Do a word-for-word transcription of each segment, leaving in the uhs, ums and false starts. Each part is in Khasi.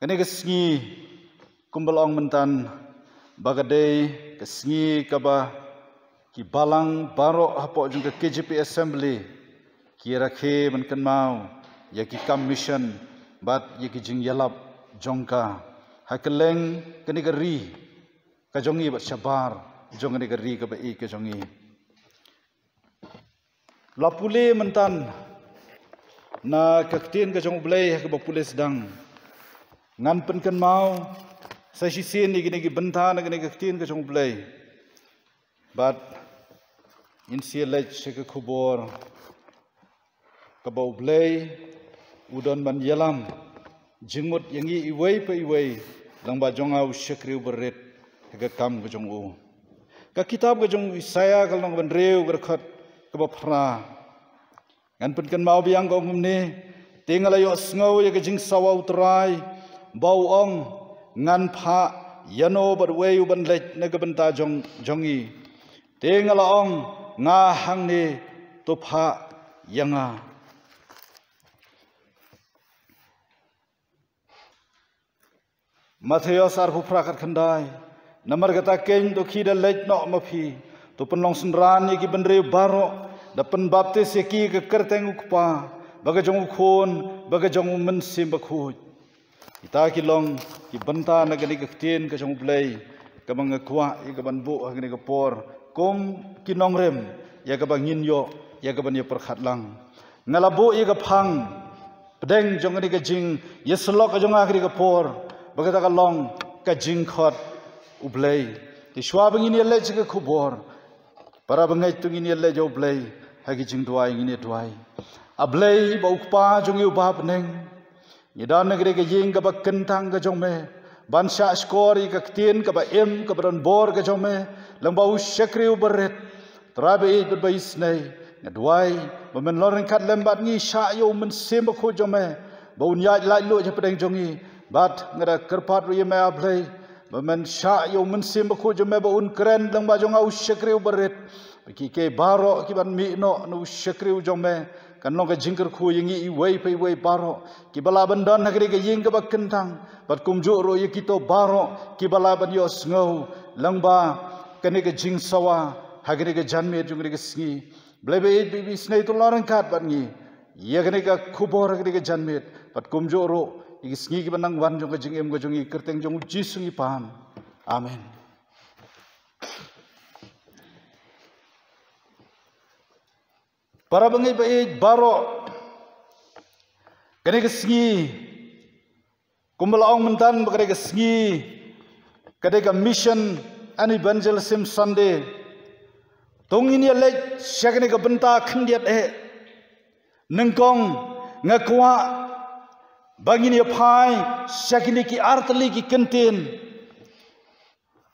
Kane ka sngi, kumba la ong myntan, ba ka dei ka sngi kaba ki balang baroh hapoh jong ka K J P Assembly ki rakhe ban kynmaw ïa ki kam mission bad ïa ki jingïalap jong ka ha kylleng kane ka ri ka jong ngi bad shabar jong kane ka ri kaba ïeit ka jong ngi. La pule myntan na ka ktien ka jong U Blei ha kaba pule sdang. Ngan pynkynmaw sa shisien ïa kine ki bynta na kane ka ktien ka jong U Blei. Bad ngin sa leit sha ka khubor kaba U Blei u don ban ïalam jingmut ïa ngi iwei pa iwei lyngba jong nga u shakri uba rit ha ka kam ka jong u. Ka kitab ka jong u Isaïah ka lynnong ba hynriew ka dkhot kaba phra. Ngan pynkynmaw biang ka ong kumne, te nga la ïohsngew ïa ka jingsawa U Trai ba u ong, ngan phah ïano bad uei u ban leit na ka bynta jong jong ngi. Te nga la ong, nga hangne, to phah ïa nga. Mathaios arphew phra khatkhyndai. Namar kata keiñ to khie da leit noh ma phi, to pynlong synran ïa ki bynriew baroh, da pynbaptis ïa ki ha ka kyrteng U Kpa, bad ka jong U Khun, bad ka jong U Mynsiem Bakhuid. Kita ki long ki bynta na kane ka ktien ka jong U Blei kaba nga kwah ïa kaban buh ha kane ka por kum ki nongrim ïa kaba ngin ïoh ïa kaban ïa pyrkhat lang. Nga la buh ïa ka phang pdeng jong kane ka jingïasyllok ka jong nga ha kane ka por, ba kata ka long ka jingkhot U Blei. Te shuwa ba ngin ïa leit sha ka khubor, para bangeit, to ngin ïa leit ïa U Blei ha ki jingduwai, ngin ïa duwai. A Blei bad U Kpa jong ngi uba ha bneng, ngi don ha kane ka ïing kaba kyntang ka jong me ban shah shkor ïa ka ktien kaba im kaba don bor ka jong me lyngba u shakri uba rit. Trai ba ïeit bad ba isynei, nga duwai ba men long ryngkat lem bad ngi, shah ïa u Mynsiem Bakhuid jong me ba un ïaid laitluid hapdeng jong ngi. Bad nga da kyrpad ruh ïa me, A Blei, ba men shah ïa u Mynsiem Bakhuid jong me ba un kren lyngba jong nga u shakri uba rit, ba kiei kiei baroh kiban mih noh na u shakri u jong me kan long ka jingkyrkhu ïa ngi iwei pa iwei baroh kiba lah ban don ha kane ka ïing kaba kyntang, bad kumjuh ruh ïa kito baroh kiba lah ban ïohsngew lyngba kane ka jingsawa ha kane ka janmiet jong kane ka sngi. Blei ba ïeit, ba isynei, to long ryngkat bad ngi ïa kane ka khubor ha kane ka janmiet, bad kumjuh ruh ïa ki sngi kiban nang wan jong ka jingim ka jong ngi, ha ka kyrteng jong U Jisu ngi pan. Amen. Para bangeit ba ïeit baroh, kane ka sngi, kumba la ong myntan ba kane ka sngi ka dei ka Mission and Evangelism Sunday, to ngin ïa leit sha kane ka bynta khyndiat eh. Nyngkong, nga kwah ba ngin ïa phai sha kine ki artylli ki kyntien,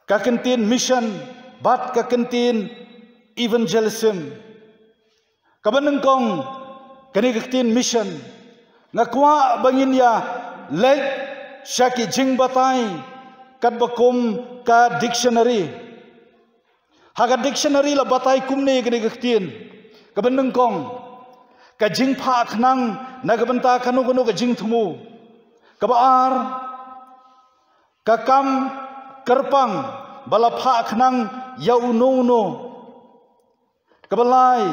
ka kyntien mission bad ka kyntien evangelism. Kaba nyngkong, kane ka ktien mission, nga kwah ba ngin ïa leit sha ki jingbatai katba kum ka dictionary. Ha ka dictionary la batai kumne ïa kane ka ktien. Kaba nyngkong, ka jingphah khnang na ka bynta kano kano ka jingthmu. Kaba ar, ka kam kyrpang ba la phah khnang ïa uno uno. Kaba lai,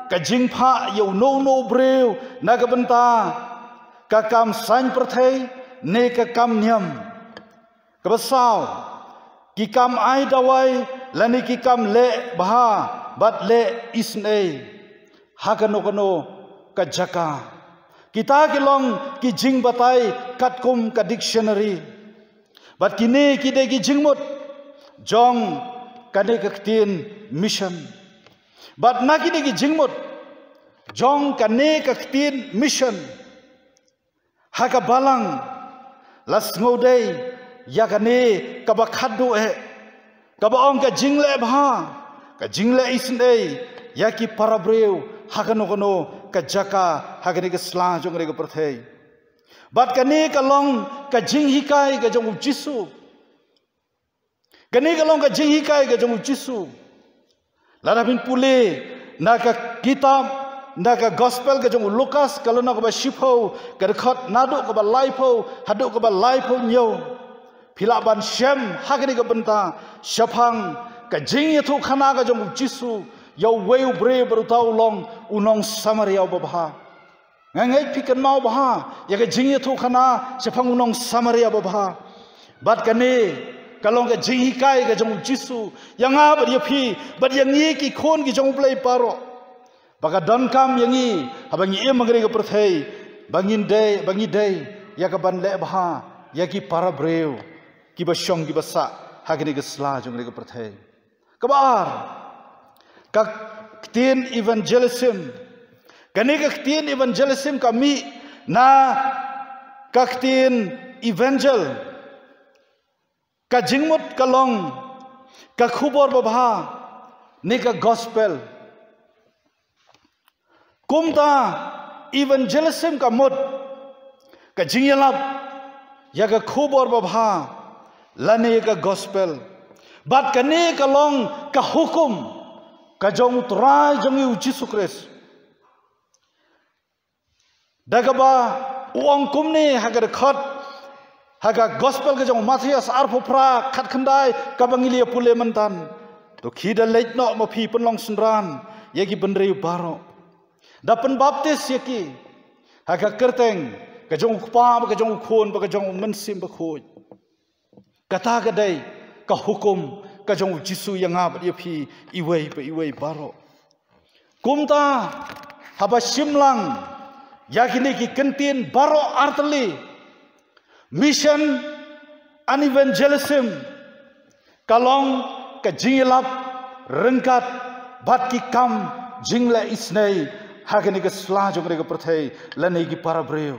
ka jingphah ïa uno uno u briew na ka bynta ka kam saiñ pyrthei ne ka kam niam. Kaba saw, ki kam ai dawai lane ki kam leh bha bad leh isynei ha kano kano ka jaka. Kita ki long ki jingbatai katkum ka dictionary. Bad kine ki dei ki jingmut jong kane ka ktien mission. Bad na kine ki jingmut jong kane ka ktien mission, ha ka balang la sngewdei ïa kane kaba khatduh eh, kaba ong ka jingleh bha, ka jingleh isynei ïa ki para briew ha kano kano ka jaka ha kane ka sla jong kane ka pyrthei. Bad kane ka long ka jinghikai ka jong U Jisu. Kane ka long ka jinghikai ka jong U Jisu. Lada phin pule na ka kitab Na ka gospel ka jong u Lukas, ka lynnong kaba shiphew, ka dkhot naduh kaba laiphew haduh kaba laiphew hynñiew. Phi lah ban shem ha kane ka bynta shaphang ka jingïathuhkhana ka jong u Jisu ïa uwei u briew bad uta u long u nong Samaria uba bha. Nga ngeit phi kynmaw bha ïa ka jingïathuhkhana shaphang u nong Samaria uba bha. Bad kane ka long ka jinghikai ka jong u Jisu ïa nga bad ïa phi bad ïa ngi ki khun ki jong u Blei baroh. Ba ka donkam ïa ngi haba ngi im ha kane ka pyrthei ba ngin dei, ba ngi dei ïa ka ban leh bha ïa ki para briew kiba shong kiba sah ha kane ka sla jong kane ka pyrthei. Kaba ar, ka ktien evangelism. Kane ka ktien evangelism ka mih na ka ktien evangel. Ka jingmut ka long ka khubor babha ne ka gospel. Kumta evangelism ka mut ka jingïalap ïa ka khubor babha lane ka gospel. Bad kane ka long ka hukum ka jong u Trai jong ngi u Jisu Khrist. Da kaba u ong kumne ha ka dkhot ha ka gospel ka jong u Mathaios arphew phra khatkhyndai kaba ngi la ïa pule myntan. To khie da leit noh ma phi pynlong synran ïa ki bynriew baroh. Da pynbaptis ïa ki ha ka kyrteng ka jong u Kpa bad ka jong u Khun bad ka jong u Mynsiem Bakhuid. Kata ka dei ka hukum ka jong u Jisu ïa nga bad ïa phi iwei pa iwei baroh. Kumta haba shim lang ïa kine ki kyntien baroh artylli, mission and evangelism ka long ka jingïalap ryngkat bad ki kam jingleh isynei ha kane ka sla jong kane ka pyrthei lane ki para briew.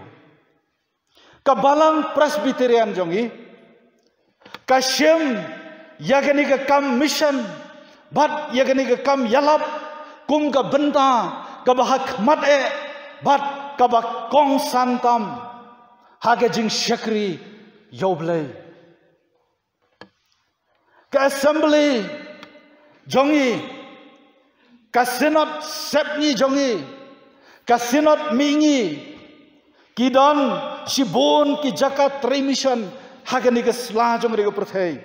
Ka Balang Presbyterian jong ngi ka shim ïa kane ka kam mission bad ïa kane ka kam ïalap kum ka bynta kaba ha khmat eh bad kaba kongsan tam ha ka jingshakri ïa U Blei. Ka assembly jong ngi, ka synod sepngi jong ngi, ka synod mihngi, ki don shibun ki jaka trei mission ha kane ka sla jong kane ka pyrthei.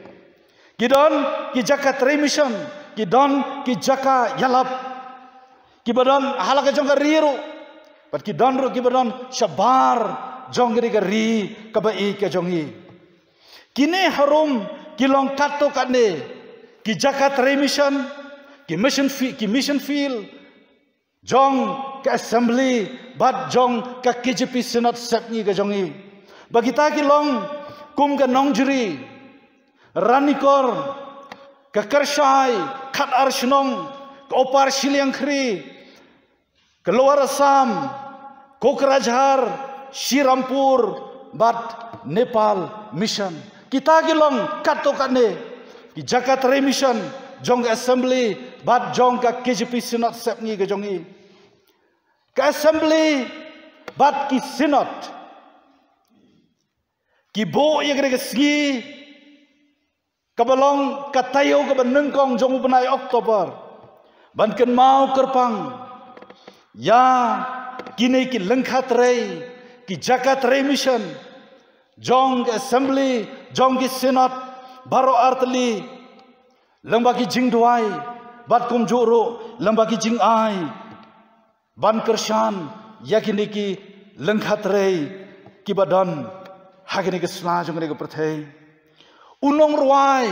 Ki don ki jaka trei mission, ki don ki jaka ïalap, kiba don ha la ka jong ka ri ruh, bad ki don ruh kiba don shabar jong kane ka ri kaba ïeit ka jong ngi. Kine harum ki long katto katne ki jaka trei mission, ki mission fi-, ki mission field jong ka assembly bad jong ka K J P synod sepngi ka jong ngi. Ba kita ki long kum ka Nongjri, Ranikor, ka Kyrshai, Khatar Shnong, ka Upper Shiliangkhri, ka Lower Assam, Kokrajhar, Shriramtur bad Nepal mission. Kita ki long katto katne ki jaka trei mission jong ka assembly bad jong ka K J P synod sepngi ka jong ngi. Ka assembly bad ki synod ki buh ïa kane ka sngi kaba long ka taïew kaba nyngkong jong u bnai October ban kynmaw kyrpang ïa kine ki lyngkha trei, ki jaka trei mission jong ki assembly, jong ki synod baroh artylli, lyngba ki jingduwai bad kumjuh ruh lyngba ki jingai ban kyrshan ïa kine ki lyngkha trei kiba don ha kine ki sla jong kane ka pyrthei. U nongrwai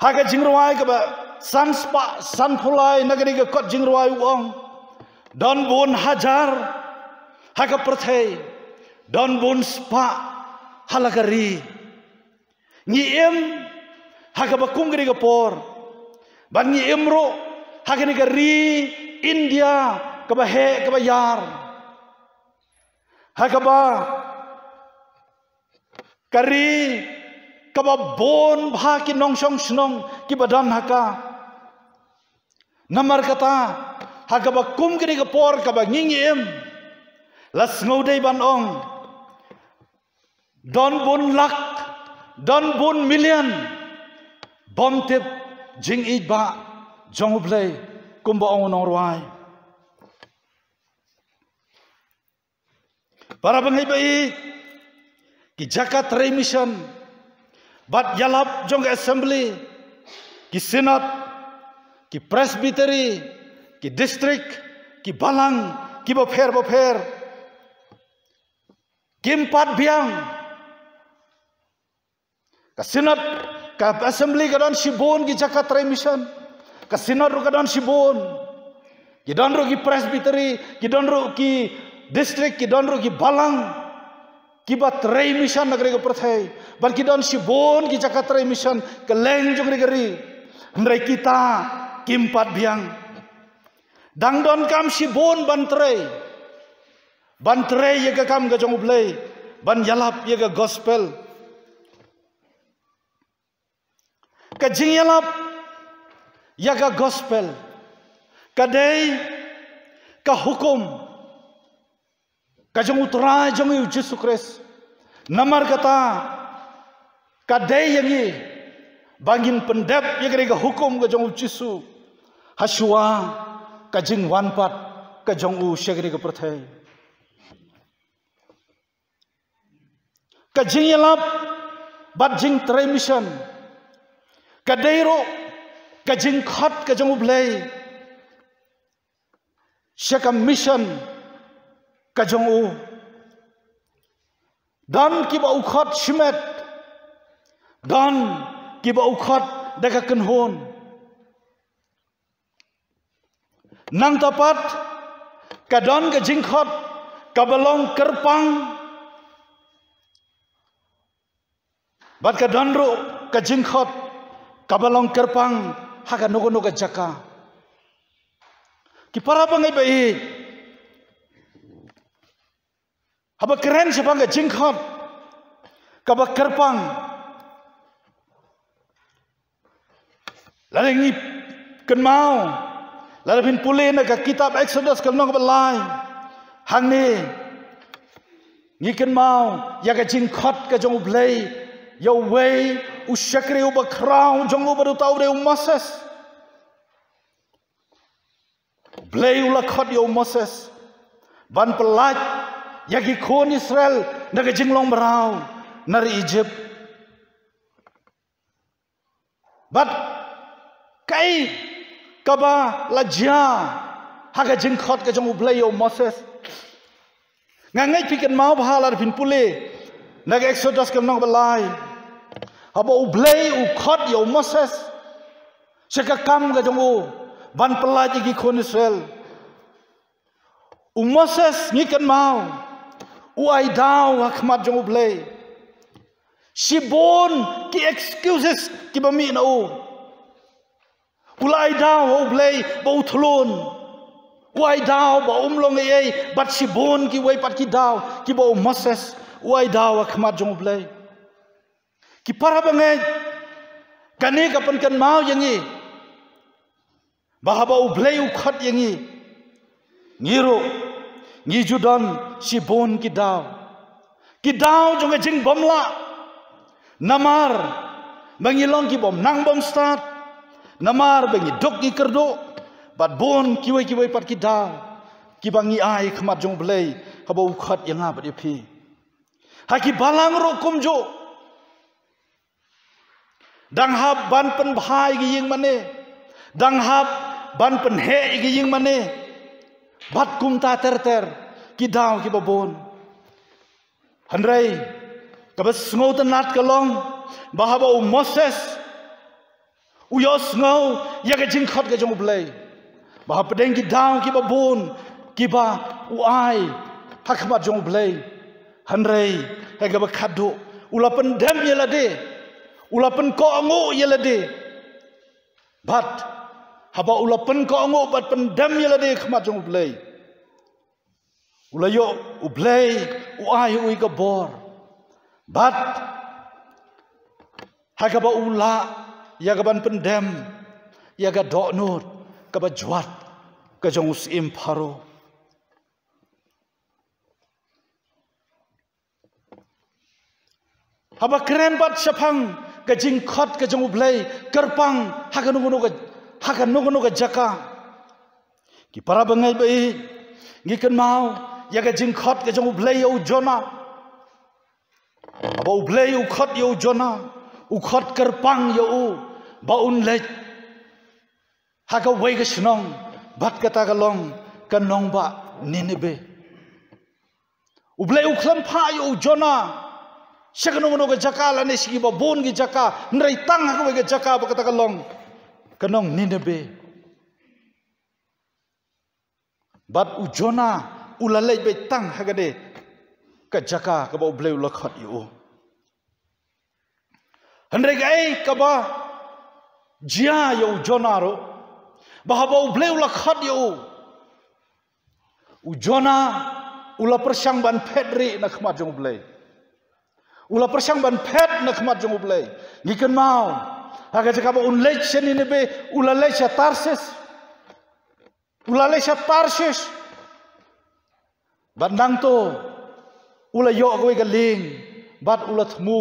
ha ka jingrwai kaba san spah sanphew lai na kane ka kot jingrwai u ong, don bun hajar ha ka pyrthei, don bun spah ha la ka ri. Ngi im ha kaba kum kane ka por, bad ngi im ruh ha kane ka ri India kaba heh kaba ïar, ha kaba ka ri kaba bun bha ki nongshong shnong kiba don ha ka. Namar kata ha kaba kum kane ka por kaba ngi ngi im, la sngewdei ban ong don bun lak, don bun million bym tip jingïeit ba jong U Blei, kumba ong u nongrwai. Para bangeit ba ïeit, ki jaka trei mission bad ïalap jong ka assembly, ki synod, ki presbytery, ki district, ki balang, ki bapher bapher, kim pat biang. Ka synod, ka assembly ka don shibun ki jaka trei mission. Ka synod ruh ka don shibun. Ki don ruh ki presbytery, ki don ruh ki district, ki don ruh ki balang, kiba trei mission na ka ri ka pyrthei. Bad ki don shibun ki jaka trei mission kylleng jong ka ri. Hynrei kita kim pat biang. Dang donkam shibun ban trei. Ban trei ïa ka kam ka jong U Blei, ban ïalap ïa ka gospel. Ka jingïalap ïa ka gospel ka dei ka hukum ka jong U Trai jong ngi U Jisu Khrist. Namar kata, ka dei ïa ngi ba ngin pyndep ïa ka dei ka hukum ka jong U Jisu hashwa ka jingwan pat ka jong u sha ka dei ka pyrthei. Ka jingïalap bad jingtrei mission ka dei ruh ka jingkhot ka jong U Blei sha ka mission ka jong u. Don kiba u khot shimet, don kiba u khot da ka kynhun. Nangta pat ka don ka jingkhot kaba long kyrpang, bad ka don ruh ka jingkhot kaba long kyrpang ha kano kano ka jaka. Ki para bangeit ba ïeit, haba kren shaphang ka jingkhot kaba kyrpang, lada ngi kynmaw, lada phin pule na ka kitab Exodus ka lynnong kaba lai, hangne ngi kynmaw ïa ka jingkhot ka jong U Blei ïa uwei u shakri uba khraw jong u, bad uta u dei u Moses. U Blei u la khot ïa u Moses ban pyllait ïa ki khun Israel na ka jinglong mraw na ri Egypt. Bad kaei kaba la jia ha ka jingkhot ka jong U Blei ïa u Moses? Nga ngeit phi kynmaw bha lada phin pule na ka Exodus ka lynnong ba lai, haba U Blei u khot ïa u Moses sha ka kam ka jong u ban pyllait ïa ki khun Israel. U Moses, ngi kynmaw, u ai daw ha khmat jong U Blei. Shibun ki excuses kiba mih na u. U la ai daw ha U Blei ba u thlun. U ai daw ba um long ei ei, bad shibun kiwei pat ki daw kiba u Moses u ai daw ha khmat jong U Blei. Ki para bangeit, kane ka pynkynmaw ïa ngi ba haba U Blei u khot ïa ngi, ngi ruh ngi ju don shibun ki daw. Ki daw jong ka jingbymlah. Namar ba ngi long ki bym nang bym stad, namar ba ngi duk ngi kyrduh, bad bun kiwei kiwei pat ki daw kiba ngi ai khmat jong U Blei haba u khot ïa nga bad ïa phi. Ha ki balang ruh kumjuh. Dang hap ban pynbha ïa ki ïing mane, dang hap ban pynheh ïa ki ïing mane, bad kumta ter ter ki daw kiba bun. Hynrei kaba sngewtynnat ka long ba haba u Moses u ïohsngew ïa ka jingkhot ka jong U Blei, ba hapdeng ki daw kiba bun kiba u ai ha khmat jong U Blei, hynrei ha kaba khatduh u la pyndem ïa lade, u la pynkohnguh ïa lade. Bad haba u la pynkohnguh bad pyndem ïa lade ha khmat jong U Blei, u la ïoh U Blei u ai ïa u ka bor. Bad ha kaba u lah ïa ka ban pyndem ïa ka dohnud kaba jwat ka jong u syiem Pharaoh. Haba kren pat shaphang ka jingkhot ka jong U Blei kyrpang ha kano kano ka, ha kano kano ka jaka, ki para bangeit ba ïeit, ngi kynmaw ïa ka jingkhot ka jong U Blei ïa u Jonah. Haba U Blei u khot ïa u Jonah, u khot kyrpang ïa u ba un leit ha kawei ka shnong, bad kata ka long ka nongbah Nineveh. U Blei u khlem phah ïa u Jonah sha kano kano ka jaka lane sha kiba bun ki jaka, hynrei tang ha kawei ka jaka ba kata ka long ka nong Nineveh. Bad u Jonah u la leit beit tang ha kane ka jaka kaba U Blei u la khot ïa u. Hynrei kaei kaba jia ïa u Jonah ruh, ba haba U Blei u la khot ïa u, u Jonah u la pyrshang ban phet rieh na khmat jong U Blei. U la pyrshang ban phet na khmat jong U Blei. Ngi kynmaw, ha ka jaka ba un leit sha Nineveh, u la leit sha Tarsis. U la leit sha Tarshish. Bad nangto u la ïoh kawei ka lieng, bad u la thmu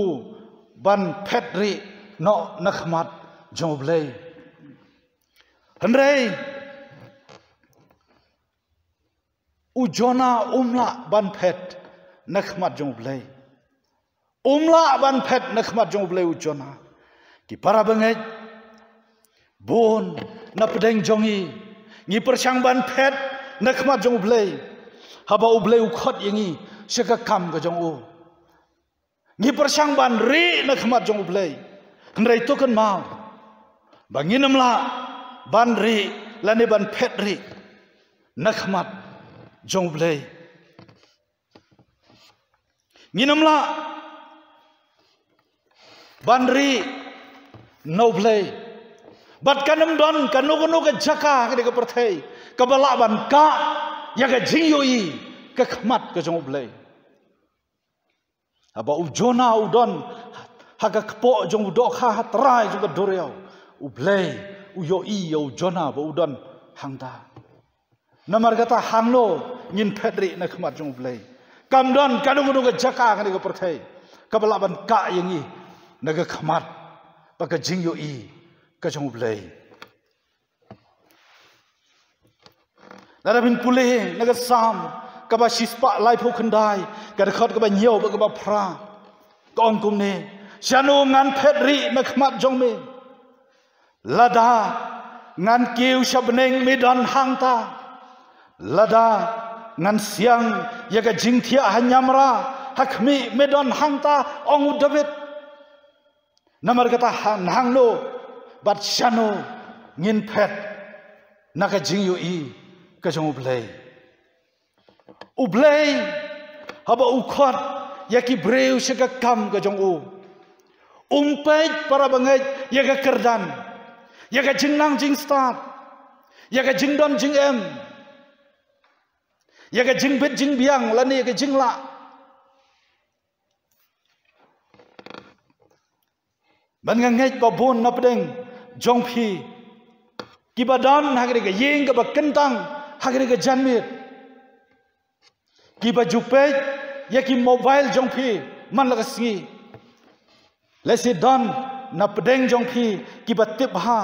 ban phet rieh noh na khmat jong U Blei. Hynrei u Jonah um lah ban phet na khmat jong U Blei. Um lah ban phet na khmat jong U Blei u Jonah. Ki para bangeit, bun na pdeng jong ngi, ngi pyrshang ban phet na khmat jong U Blei. Haba U Blei u khot ïa ngi sha ka kam ka jong u, ngi pyrshang ban rieh na khmat jong U Blei. Hynrei to kynmaw ba ngin ym lah ban rieh lane ban phet rieh na khmat jong U Blei. Ngin ym lah ban rieh na U Blei. Bad kan ym don kano kano ka jaka ha kane ka pyrthei kaba lah ban kah ïa ka jingïohi ka khmat ka jong U Blei. Haba u Jonah u don ha ka kpoh jong u dohkha ha trai jong ka duriaw, U Blei u ïohi ïa u Jonah ba u don hangta. Namar kata hangno ngin phet rieh na khmat jong U Blei? Kam don kano kano ka jaka ha kane ka pyrthei kaba lah ban kah ïa ngi na ka khmat bad ka jingïohi ka jong U Blei. Lada phin pule na ka Salm kaba shispah laiphew khyndai, ka dkhot kaba hynñiew bad kaba phra, ka ong kumne: Shano ngan phet rieh na khmat jong me? Lada ngan kiew sha bneng, me don hangta. Lada ngan siang ïa ka jingthiah ha ñiamra, ha khmih me don hangta, ong u David. Namar kata ha-, hangno bad shano ngin phet na ka jingïohi ka jong U Blei? U Blei haba u khot ïa ki briew sha ka kam ka jong u, um peit, para bangeit, ïa ka kyrdan, ïa ka jingnang jingstad, ïa ka jingdon jingem, ïa ka jingbit jingbiang lane ïa ka jinglah. Bad nga ngeit ba bun na pdeng jong phi kiba don ha kane ka ïing kaba kyntang ha kane ka janmiet, kiba ju peit ïa ki mobile jong phi man la ka sngi. Lehse don na pdeng jong phi kiba tip bha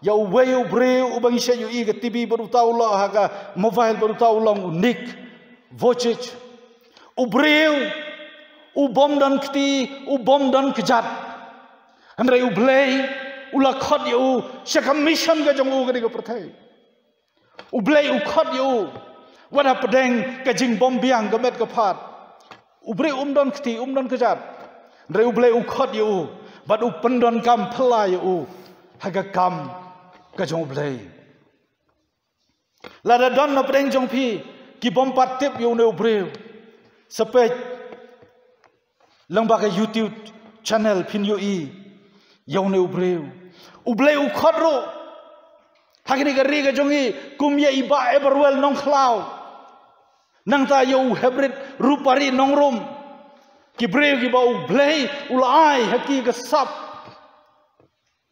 ïa uwei u briew uba ngi shait ïohi ha ka T V bad uta u long, ha ka mobile bad uta u long u Nick Vujicic. U briew u bym don kti, u bym don kjat. Hynrei U Blei u la khot ïa u sha ka mission ka jong u ha kane ka pyrthei. U Blei u khot ïa u wat hapdeng ka jingbymbiang ka met ka phad. U briew um don kti, um don kjat. Hynrei U Blei u khot ïa u bad u pyndonkam phylla ïa u ha ka kam ka jong U Blei. Lada don na pdeng jong phi ki bym pat tip ïa une u briew, sa peit lyngba ka YouTube channel phin ïohi ïa une u briew. U Blei u khot ruh ha kane ka ri ka jong ngi, kum ïa i Bah Eberwell Nongkhlaw, nangta ïa u Hebrit Rupari Nongrum. Ki briew kiba U Blei u la ai ha ki ka sap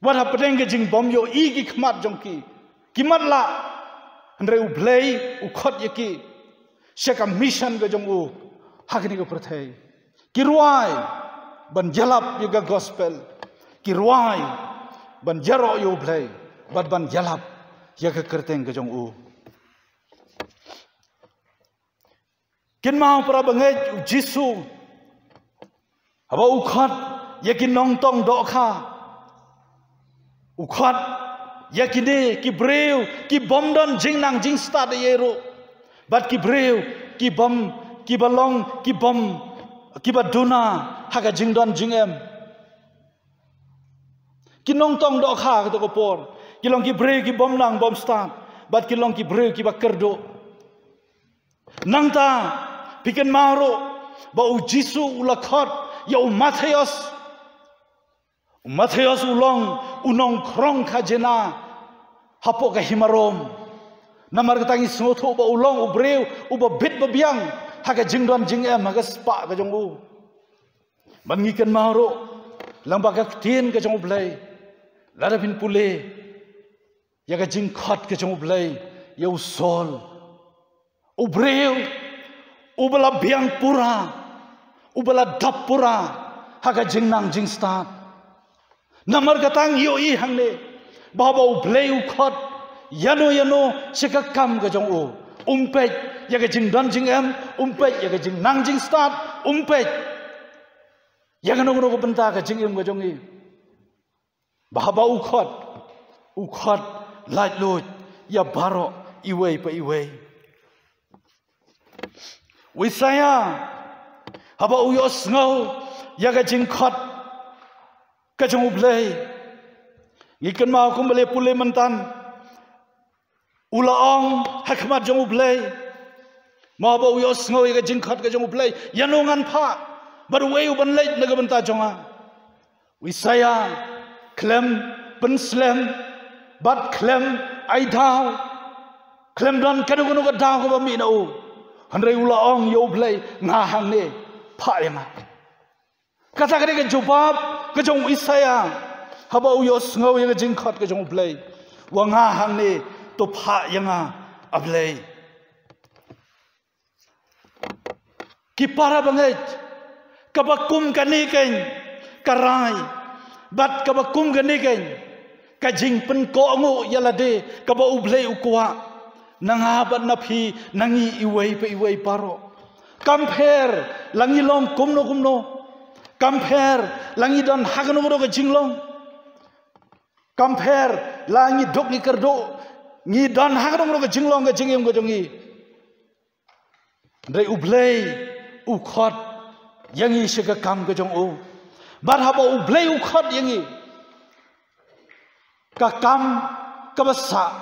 wat hapdeng ka jingbymïohi ki khmat jong ki, ki matlah. Hynrei U Blei u khot ïa ki sha ka mission ka jong u ha kane ka pyrthei. Ki rwai ban ïalap ïa ka gospel, ki rwai ban ïaroh ïa U Blei bad ban ïalap ïa ka kyrteng ka jong u. Kynmaw para bangeit, u Jisu haba u khot ïa ki nongtong dohkha, u khot ïa kine ki briew ki bym don jingnang jingstad ei ei ruh, bad ki briew ki bym, kiba long, ki bym, kiba duna ha ka jingdon jingem. Ki nongtong dohkha kato ka por ki long ki briew ki bym nang bym stad, bad ki long ki briew kiba kyrduh. Nangta phi kynmaw ruh ba u Jisu u la khot ïa u Mathaios. U Mathaios u long u nongkhrong khajna hapoh ka hima Rom. Namar kata ngi sngewthuh ba u long u briew uba bit ba biang ha ka jingdon jingem, ha ka spah ka jong u. Bad ngi kynmaw ruh lang ba ka ktien ka jong U Blei, lada phin pule ïa ka jingkhot ka jong U Blei ïa u Saul, u briew uba la biang pura, uba la dap pura ha ka jingnang jingstad. Namar kata ngi ïohi hangne ba haba U Blei u khot ïano ïano sha ka kam ka jong u, um peit ïa ka jingdon jingem, um peit ïa ka jingnang jingstad, um peit ïa kano kano ka bynta ka jingim ka jong ngi. Ba haba u khot, u khot laitluid ïa baroh iwei pa iwei. U Isaïah haba u ïohsngew ïa ka jingkhot ka jong U Blei, ngi kynmaw kumba la pule mynta, u la ong ha khmat jong U Blei. Mo haba u ïohsngew ïa ka jingkhot ka jong U Blei, ïano ngan phah, bad uei uban leit na ka bynta jong nga? U Isaïah khlem pynslem bad khlem ai daw, khlem don kano kano ka daw kaba mih na u. Hynrei u la ong ïa U Blei, nga hangne, phah ïa nga. Kata ka dei ka jubab ka jong u Isaïah haba u ïohsngew ïa ka jingkhot ka jong U Blei, wa nga hangne, to phah ïa nga, A Blei. Ki para bangeit, kaba kum kane keiñ ka rai, bad kaba kum kane keiñ ka jingpynkohnguh ïa lade kaba U Blei u kwah na nga bad na phi, na ngi iwei pa iwei baroh. Kam pher la ngi long kumno kumno, kam pher la ngi don ha kano kano ka jinglong, kam pher la ngi duk ngi kyrduh, ngi don ha kano kano ka jinglong ka jingim ka jong ngi. Hynrei U Blei u khot ïa ngi sha ka kam ka jong u. Bad haba U Blei u khot ïa ngi, ka kam kaba sah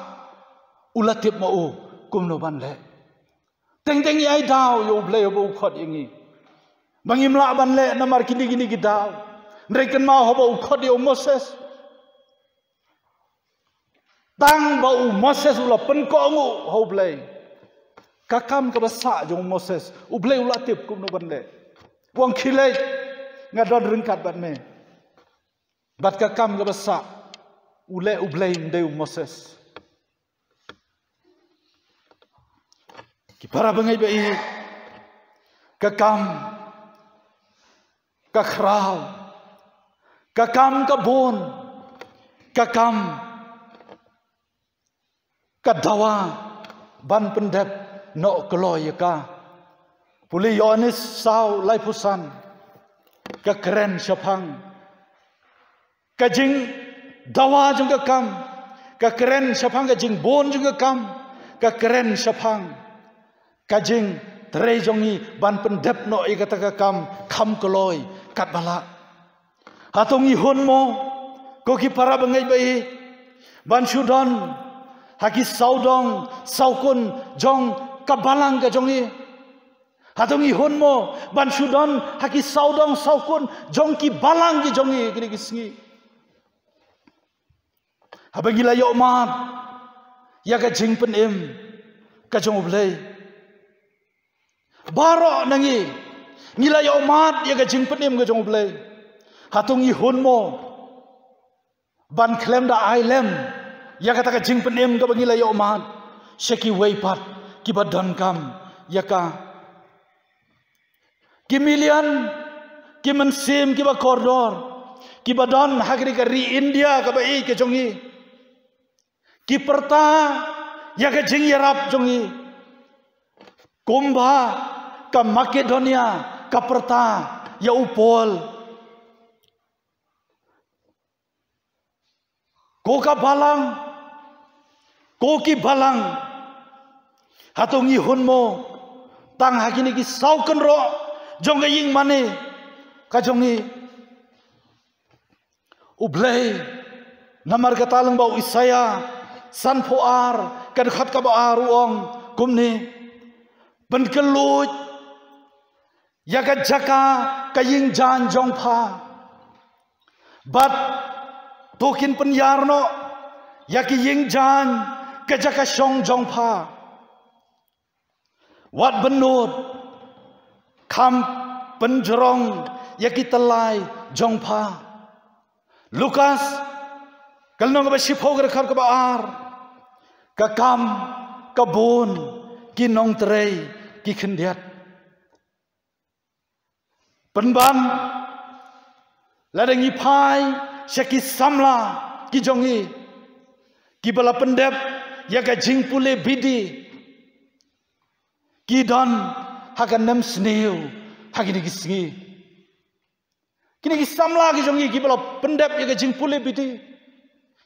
u la tip ma u kumno ban leh. Teng teng ngi ai daw ïa U Blei haba u khot ïa ngi ba ngim lah ban leh namar kine kine ki daw. Hynrei kynmaw haba u khot ïa u Moses, tang ba u Moses u la pynkohnguh ha U Blei, ka kam kaba sah jong u Moses U Blei u la tip kumno ban leh. U ong, khie leit, nga don ryngkat bad me. Bad ka kam kaba sah u leh U Blei, ym dei u Moses. Ki para bangeit ba ïeit, ka kam ka khraw, ka kam ka bun, ka kam ka dawa ban pyndep noh kloi ïa ka. Pule Ïoannis saw laiphew san, ka kren shaphang ka jingdawa jong ka kam, ka kren shaphang ka jingbun jong ka kam, ka kren shaphang ka jingtrei jong ngi ban pyndep noh ïa kata ka kam kham kloi katba lah. Hato ngi hun mo, ko ki para bangeit ba ïeit, ban shu don ha ki sawdong sawkun jong ka balang ka jong ngi? Hato ngi hun mo ban shu don ha ki sawdong sawkun jong ki balang ki jong ngi kine ki sngi, haba ngi la ïoh mad ïa ka jingpynim ka jong U Blei? Baroh na ngi ngi la ïoh mad ïa ka jingpynim ka jong U Blei. Hato ngi hun mo ban khlem da ai lem ïa kata ka jingpynim kaba ngi la ïoh mad sha kiwei pat kiba donkam ïa ka? Ki million, ki mynsiem kiba kordor kiba don ha kane ka ri India kaba ïeit ka jong ngi, ki pyrta ïa ka jingïarap jong ngi kumba ka Makedonia ka pyrta ïa u Paul. Ko ka balang, ko ki balang, hato ngi hun mo tang ha kine ki saw kynroh jong ka ïing mane ka jong ngi? U Blei, namar kata lyngba u Isaïah sanphew ar, ka dkhot kaba ar u ong kumne: Pynkylluid ïa ka jaka ka ïing jaiñ jong pha, bad to kin pynïar noh ïa ki ïing jaiñ ka jaka shong jong pha. Wat bynnud, kham pynjrong ïa ki tyllai jong pha. Lukas, ka lynnong kaba shiphew, ka dkhot kaba ar: Ka kam ka bun, ki nongtrei ki khyndiat. Pynban, lada ngi phai sha ki samla ki jong ngi kiba la pyndep ïa ka jingpule bidi, ki don ha ka nemsniew ha kine ki sngi. Kine ki samla ki jong ngi kiba la pyndep ïa ka jingpule bidi,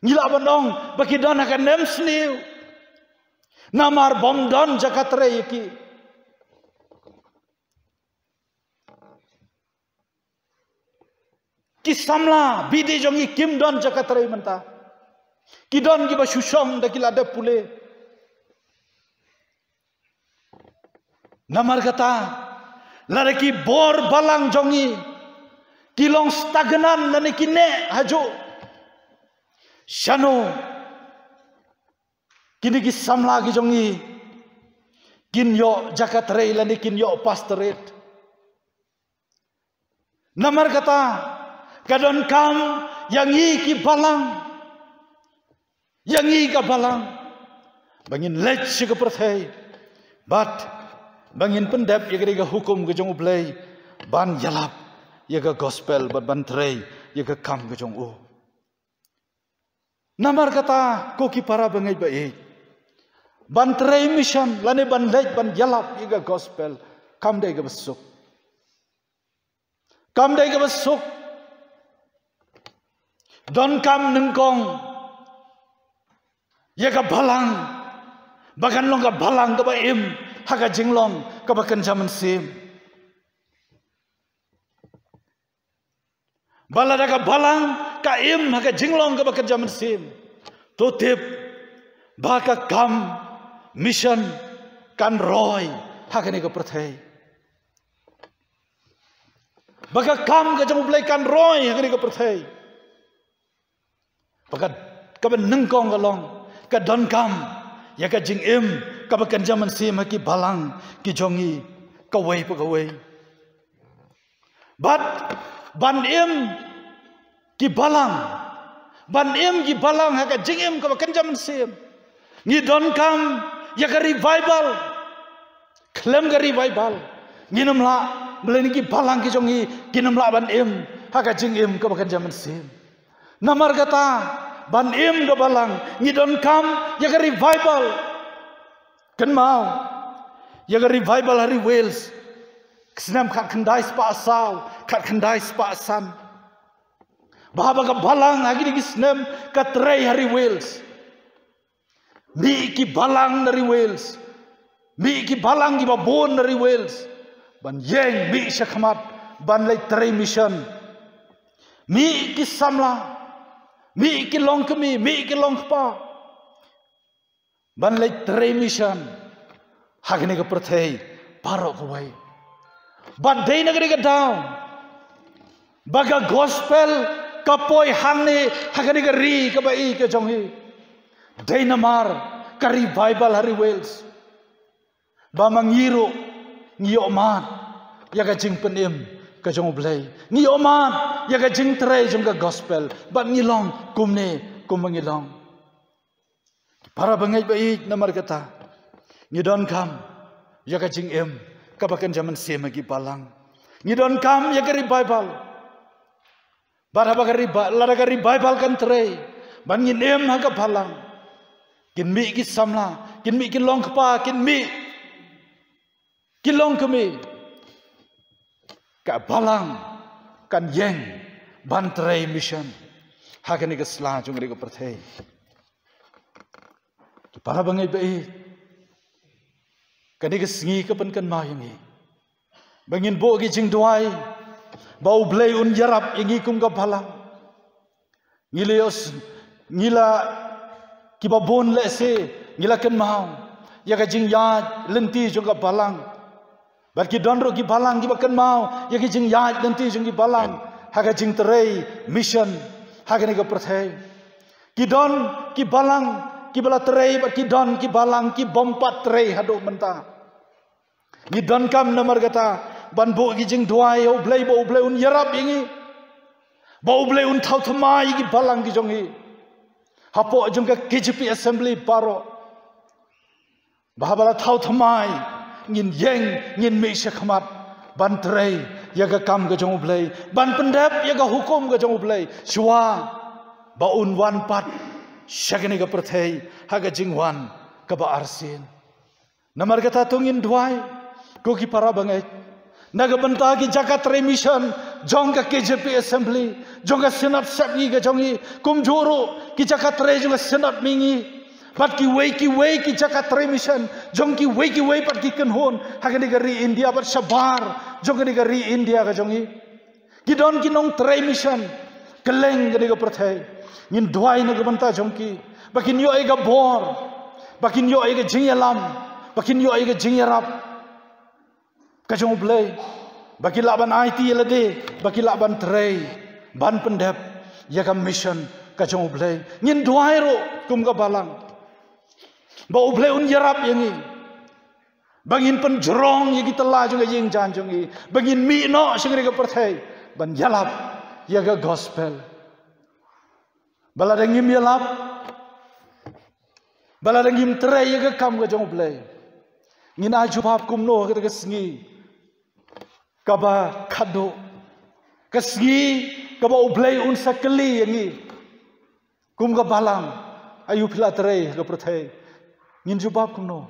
ngi lah ban ong ba ki don ha ka nemsniew, namar bym don jaka trei ïa ki. Ki samla bidi jong ngi kim don jaka trei mynta. Ki don kiba shu shong da ki lade pule. Namar kata, lada ki bor balang jong ngi ki long stagnan lane ki neh hajuh, shano kine ki samla ki jong ngi kin ïoh jaka trei lane kin ïoh pastorate? Namar kata, ka donkam ïa ngi ki balang, ïa ngi ka balang, ba ngin leit sha ka pyrthei bad ba ngin pyndep ïa ka dei ka hukum ka jong U Blei, ban ïalap ïa ka gospel bad ban trei ïa ka kam ka jong U. Namar kata, ko ki para bangeit ba ïeit, ban trei mission lane ban leit ban ïalap ïa ka gospel kam dei kaba suk. Kam dei kaba suk. Donkam nyngkong ïa ka balang ba kan long ka balang kaba im ha ka jinglong kaba kynja mynsiem. Ba lada ka balang ka im ha ka jinglong kaba kynja mynsiem, to tip ba ka kam mission kan roi ha kane ka pyrthei. Ba ka kam ka jong U Blei kan roi ha kane ka pyrthei. Ba ka, kaba nyngkong ka long, ka donkam ïa ka jingim kaba kynja mynsiem ha ki balang ki jong ngi kawei pa kawei. Bad ban im ki balang, ban im ki balang ha ka jingim kaba kynja mynsiem, ngi donkam ïa ka revival. Khlem ka revival ngin ym lah, balei, ki balang ki jong ngi kin ym lah ban im ha ka jingim kaba kynja mynsiem. Namar kata, ban im da balang ngi donkam ïa ka revival. Kynmaw ïa ka revival ha ri Wales, ka snem khatkhyndai spah saw, khatkhyndai spah san, ba haba ka balang ha kine ki snem ka trei ha ri Wales, mih ki balang na ri Wales, mih ki balang kiba bun na ri Wales ban ïeng, mih shakhmat ban leit trei mission. Mih ki samla, mih ki longkmie, mih ki longkpa ban leit trei mission ha kane ka pyrthei baroh kawei. Bad dei na kane ka daw ba ka gospel ka poi hangne ha kane ka ri kaba ïeit ka jong ngi. Dei namar ka revival ha ri Wales, ba ma ngi ruh ngi ïohmad ïa ka jingpynim ka jong U Blei, ngi ïohmad ïa ka jingtrei jong ka gospel, bad ngi long kumne kumba ngi long. Para bangeit ba ïeit, namar kata ngi donkam ïa ka jingim kaba kynja mynsiem ha ki balang. Ngi donkam ïa ka revival. Bad haba ka revi-, lada ka revival kan trei, ban ngin im ha ka balang, kin mih ki samla, kin mih ki longkpa, kin mih ki longkmie, ka balang kan ïeng ban trei mission ha kane ka sla jong kane ka pyrthei. Ki para bangeit ba ïeit, kane ka sngi ka pynkynmaw ïa ngi ba ngin buh ki jingduwai ba U Blei un ïarap ïa ngi kum ka balang. Ngi la ïoh s-, ngi la, kiba bun lehse ngi la kynmaw ïa ka jingïaid lynti jong ka balang. Bad ki don ruh ki balang kiba kynmaw ïa ka jingïaid lynti jong ki balang ha ka jingtrei mission ha kane ka pyrthei. Ki don ki balang kiba la trei, bad ki don ki balang ki bym pat trei haduh mynta. Ngi donkam namar kata ban buh ki jingduwai ïa U Blei ba U Blei un ïarap ïa ngi, ba U Blei un thaw thymmai ïa ki balang ki jong ngi hapoh jong ka K J P Assembly baroh. Ba haba la thaw thymmai, ngin ïeng, ngin mih shakhmat ban trei ïa ka kam ka jong U Blei, ban pyndep ïa ka hukum ka jong U Blei shuwa ba un wan pat sha kane ka pyrthei ha ka jingwan kaba arsien. Namar kata to ngin duwai, ko ki para bangeit, na ka bynta ki jaka trei mission jong ka K J P Assembly, jong ka Synod Sepngi ka jong ngi, kumjuh ruh ki jaka trei jong ka Synod Mihngi, bad kiwei kiwei ki jaka trei mission jong kiwei kiwei pat ki kynhun ha kane ka ri India bad shabar jong kane ka ri India ka jong ngi. Ki don ki nongtrei mission kylleng kane ka pyrthei. Ngin duwai na ka bynta jong ki ba kin ïoh ïa ka bor, ba kin ïoh ïa ka jingïalam, ba kin ïoh ïa ka jingïarap ka jong U Blei, ba ki lah ban aiti ïa lade, ba ki lah ban trei, ban pyndep ïa ka mission ka jong U Blei. Ngin duwai ruh kum ka balang ba U Blei un ïarap ïa ngi, ba ngin pynjrong ïa ki tla jong ka ïing jan jong ngi, ba ngin mih noh sha kane ka pyrthei ban ïalap ïa ka gospel. Ba lada ngim ïalap, ba lada ngim trei ïa ka kam ka jong U Blei, ngin ai jubab kumno ha kata ka sngi kaba khadduh, ka sngi kaba U Blei un sa kylli ïa ngi kum ka balang, aïu phi la trei ha ka pyrthei? Ngin jubab kumno?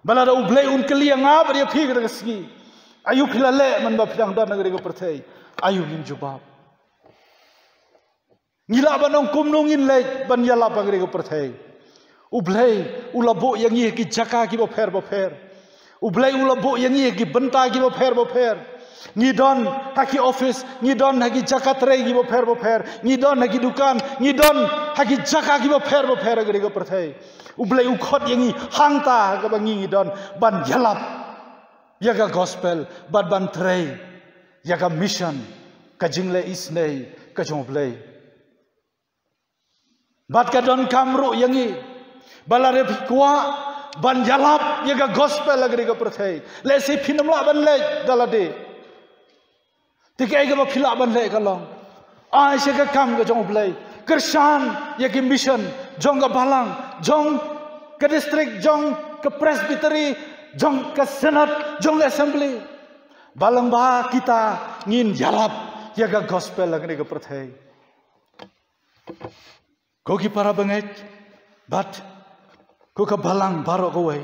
Ba lada U Blei un kylli ïa nga bad ïa phi ha kata ka sngi, aïu phi la leh mynba phi dang don ha kata ka pyrthei? Aïu ngin jubab? Ngi lah ban ong kumno ngin leit ban ïalap ha kane ka pyrthei? U Blei u la buh ïa ngi ha ki jaka kiba pher ba pher. U Blei u la buh ïa ngi ha ki bynta kiba pher ba pher. Ngi don ha ki office, ngi don ha ki jaka trei kiba pher ba pher, ngi don ha ki dukan, ngi don ha ki jaka kiba pher ba pher ha kane ka pyrthei. U Blei u khot ïa ngi hangta ha kaba ngi ngi don ban ïalap ïa ka gospel bad ban trei ïa ka mission, ka jingleh isynei ka jong U Blei. Bad ka donkam ruh ïa ngi ba lada phi kwah ban ïalap ïa ka gospel ha kane ka pyrthei, lehse phin ym lah ban leit da lade. Te kaei kaba phi lah ban leh ka long, ai sha ka kam ka jong U Blei, kyrshan ïa ki mission jong ka balang, jong ka district, jong ka presbytery, jong ka synod, jong ka assembly. Ba lyngba kita ngin ïalap ïa ka gospel ha kane ka pyrthei. Ko ki para bangeit bad ko ka balang baroh kawei,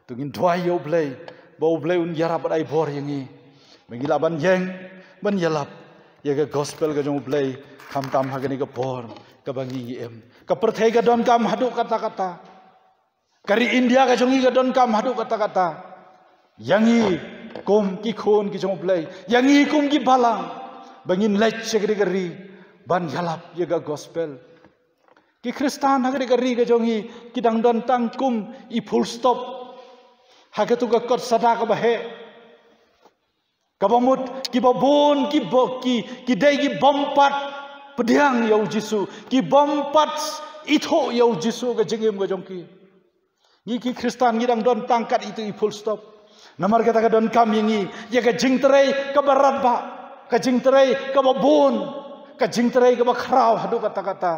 to ngin duwai ïa U Blei ba U Blei un ïarap bad ai bor ïa ngi ba ngi lah ban ïeng ban ïalap ïa ka gospel ka jong U Blei, khamtam ha kane ka por kaba ngi ngi im. Ka pyrthei ka donkam haduh katta katta. Ka ri India ka jong ngi ka donkam haduh katta katta ïa ngi kum ki khun ki jong U Blei, ïa ngi kum ki balang, ba ngin leit sha kane ka ri ban ïalap ïa ka gospel. Ki Khristan ha kane ka ri ka jong ngi ki dang don tang kum i full stop ha katu ka kot sada kaba heh. Kaba mut kiba bun ki bo-, ki, ki dei ki bym pat pdiang ïa U Jisu, ki bym pat ithuh ïa U Jisu ka jingim ka jong ki. Ngi ki Khristan ngi dang don tang kat itu i full stop. Namar kata ka donkam ïa ngi ïa ka jingtrei kaba radbah, ka jingtrei kaba bun, ka jingtrei kaba khraw haduh katta katta.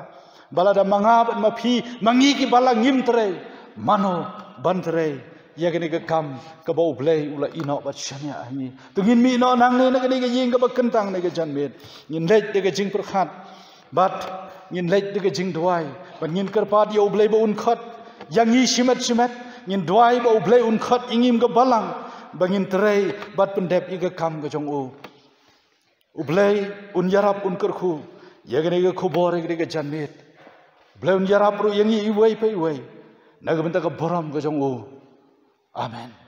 Ba lada ma nga bad ma phi, ma ngi ki balang ngim trei, mano ban trei ïa kane ka kam kaba U Blei u la ïehnoh bad shaniah ha ngi? To ngin mih noh nangne na kane ka ïing kaba kyntang ne ka janmiet, ngin leit da ka jingpyrkhat bad ngin leit da ka jingduwai bad ngin kyrpad ïa U Blei ba un khot ïa ngi shimet shimet. Ngin duwai ba U Blei un khot ïa ngi kum ka balang ba ngin trei bad pyndep ïa ka kam ka jong u. U Blei un ïarap, un kyrkhu ïa kane ka khubor, ïa kane ka janmiet. Blei un ïarap ruh ïa ngi iwei pa iwei na ka bynta ka burom ka jong u. Amen.